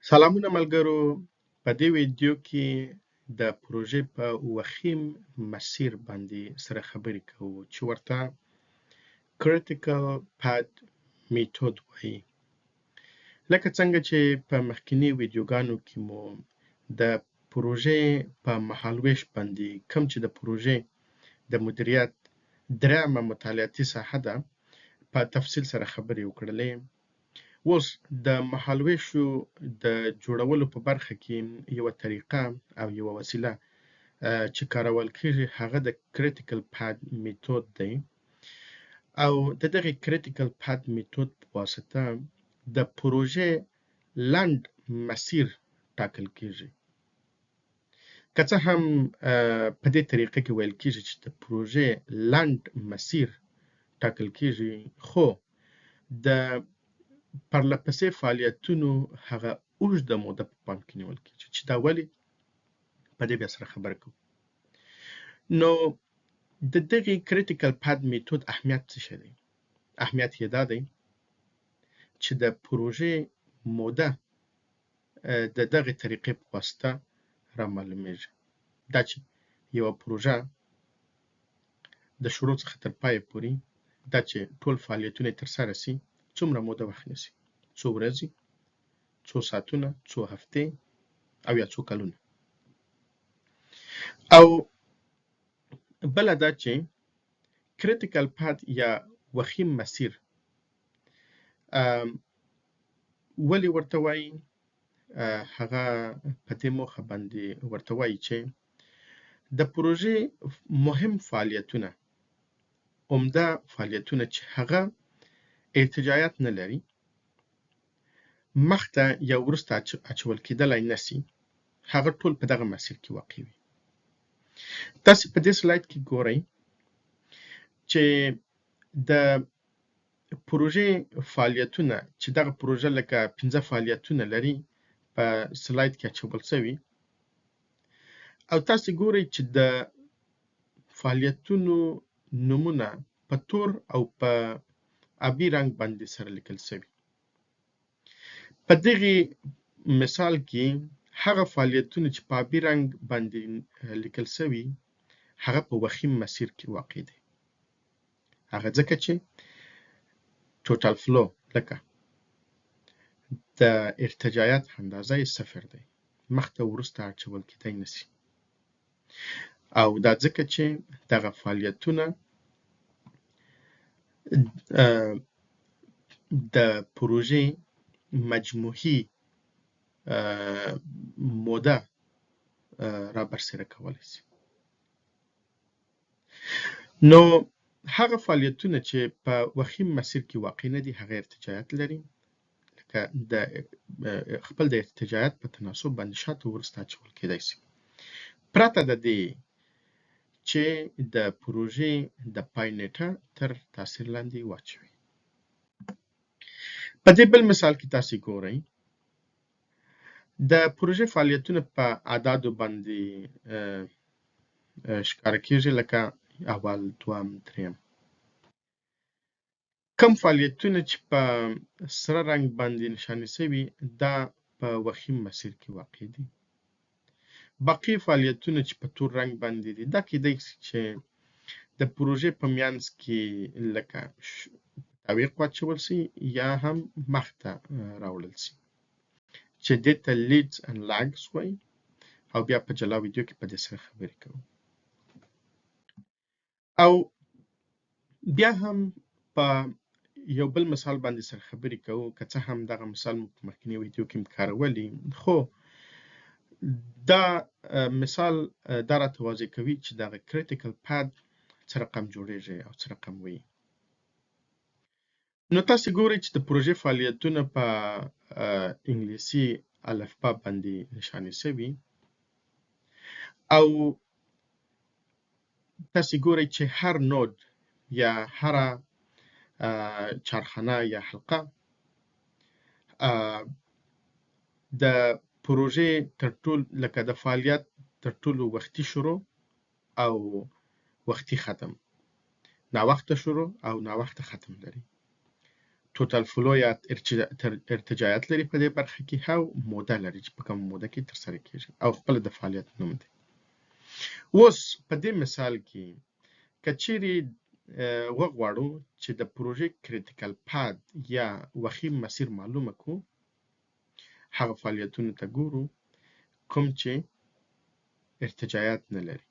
سلامونه ملګرو، په دې ویډیو کې د پروژې په وخیم مسیر باندې سره خبرې کوو چې ورته Critical Path میتود وایي. لکه څنګه چې په مخکینی ویډیوګانو کې مو د پروژې په مهالویش باندې، کوم چې د پروژې د مدیریت درېیمه مطالعاتي ساحه ده، په تفصیل سره خبرې وکړلې، اوس د مهالویشو د جوړولو په برخه کې یوه طریقه او یوه وسیله چې کارول کیږي هغه د کریټیکل پاد میتود دی، او د دغه کریټیکل پاد میتود په واسطه د پروژې لنډ مسیر ټاکل کیږي. که څه هم په دې طریقه کې ویل کیږي چې د پروژې لنډ مسیر ټاکل کیږي، خو د پرلپسې فعالیتونو هغه اوږده موده په پام کې نیول کیږي، چې دا ولې په دې بیا سره خبره کوو. نو د دغې کریټیکل پاد میتود اهمیت څه شی دی؟ اهمیت یې دا دی چې د پروژې موده د دغې طریقې په واسطه را معلومیږي. دا چې یوه پروژه د شروع څخه تر پایه پورې، دا چې ټول فعالیتونه ترسره سي، څومره موده وخت نیسي، څو ورځې، څو ساعتونه، څو هفتې او یا څو کلونه. او بله دا چې کریټیکل پاد یا وخیم مسیر ولې ورته وایي؟ هغه په دې موخه باندې ورته وایي چې د پروژې مهم فعالیتونه، عمده فعالیتونه چې هغه ارتجاعیت نه لري، مخته یا وروسته اچول کېدلای نه سي، هغه ټول په دغه مسیر کې واقع وي. تاسې په دې سلاید کې ګورئ چې د پروژې فعالیتونه، چې دغه پروژه لکه 5 فعالیتونه لري، په سلاید کې اچول شوي، او تاسې ګورئ چې د فعالیتونو نومونه په تور او په ابي رنګ باندې سره لیکل شوي. په دغه مثال کې هغه فعالیتونه چې په ابي رنګ باندې لیکل شوي هغه په وخیم مسیر کې واقع دي. هغه ځکه چې ټوټال فلو لکه د ارتجاعیت اندازه یې صفر دی، مخته وروسته اچول کېدای نه سي، او دا ځکه چې دغه فعالیتونه د پروژې مجموعي موده را برسېره کولی سي. نو هغه فعالیتونه چې په وخیم مسیر کې واقع نه دي هغه ارتجاعیت لري، لکه د خپل د ارتجاعیت په تناسب باندې شاته وروسته اچول کېدای سي، پرته د دې چې د پروژې د پای نیټه تر تاثیر لاندې واچوي. په دې بل مثال کې تاسې ګورئ د پروژې فعالیتونه په اعدادو باندې ښکاره کیږي، لکه اول، دوم، دریم. کم فعالیتونه چې په سره رنګ باندې نشانې شوي دا په وخیم مسیر کې واقع دي. باقي فعالیتونه چې په تور رنګ باندې دي دا کیدای شي چې د پروژې په میانځ کې لکه تعویق واچول شي یا هم مخته راوړل شي، چې دې ته لیډز اند لاګز وایي، او بیا په جلا ویډیو کې په دې سره خبرې کوو. او بیا هم په یو بل مثال باندې سره خبرې کوو، که څه هم دغه مثال مو په مخکینی ویډیو کې هم کارولي، خو دا مثال دا راته واضح کوي چې دغه کریټیکل پاد څه رقم جوړیږي او څه رقم وي. نو تاسې ګورئ چې د پروژې فعالیتونه په انګلیسي الفبا باندې نشانې شوي، او تاسې ګورئ چې هر نود یا هره چارخانه یا حلقه د پروژې تر ټول لکه د فعالیت تر ټولو وختي شروع او وختي ختم، ناوخته شروع او ناوخته ختم لري. Total flow یا ارتجاعیت لري په دې برخه کې او موده لري چې په کومه موده کې ترسره کیږي او خپل د فعالیت نوم دی. اوس په دې مثال کې که چیرې وغواړو چې د پروژې critical path یا وخیم مسیر معلومه کړو، هغه فعالیتونو ته ګورو کوم چې ارتجاعیت نه لري،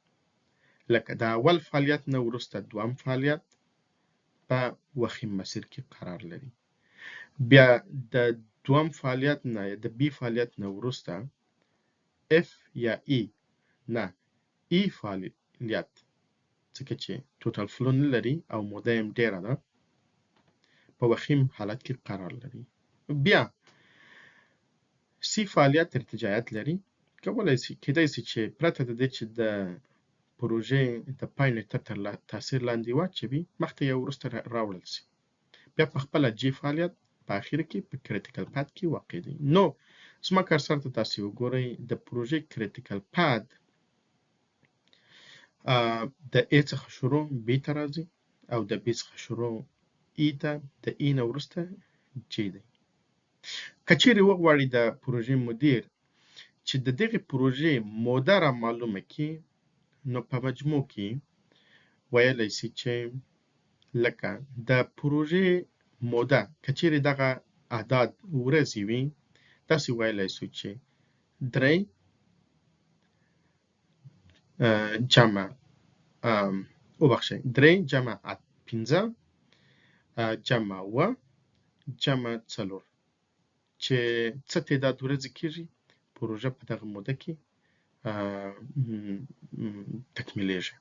لکه د اول فعالیت نه وروسته دوم فعالیت په وخیم مسیر کې قرار لري، بیا د دوم فعالیت نه د بی فعالیت نه وروسته اف یا ای نه ای فعالیت، ځکه چې total flow نه لري او موده یې ډیره ده، په وخیم حالت کې قرار لري. بیا سی فعالیت ارتجاعیت لري، کولای شي کېدای شي چې پرته د دې چې د پروژې د پای نېټه تر تاثیر لاندې واچوي، مخته یا وروسته راوړل شي. بیا په خپله جی فعالیت په اخر کې په critical path کې واقع دی. نو زما cursor ته تاسې وګورئ، د پروژې critical path د A څخه شروع B ته راځي او د B څخه شروع E ته، د E نه وروسته G دی. که چیرې وغواړي د پروژې مدیر چې د دغې پروژې موده را معلومه کړي، نو په مجموع کې ویلی شي چې لکه د پروژې موده که چیرې دغه اعداد ورځې وي، داسې ویلی شو چې درې جمع وبخښئ درې جمع پنځه جمع اووه جمع څلور، چې څه تعداد ورځې کیږي، پروژه په دغه موده کې تکمیلیږي.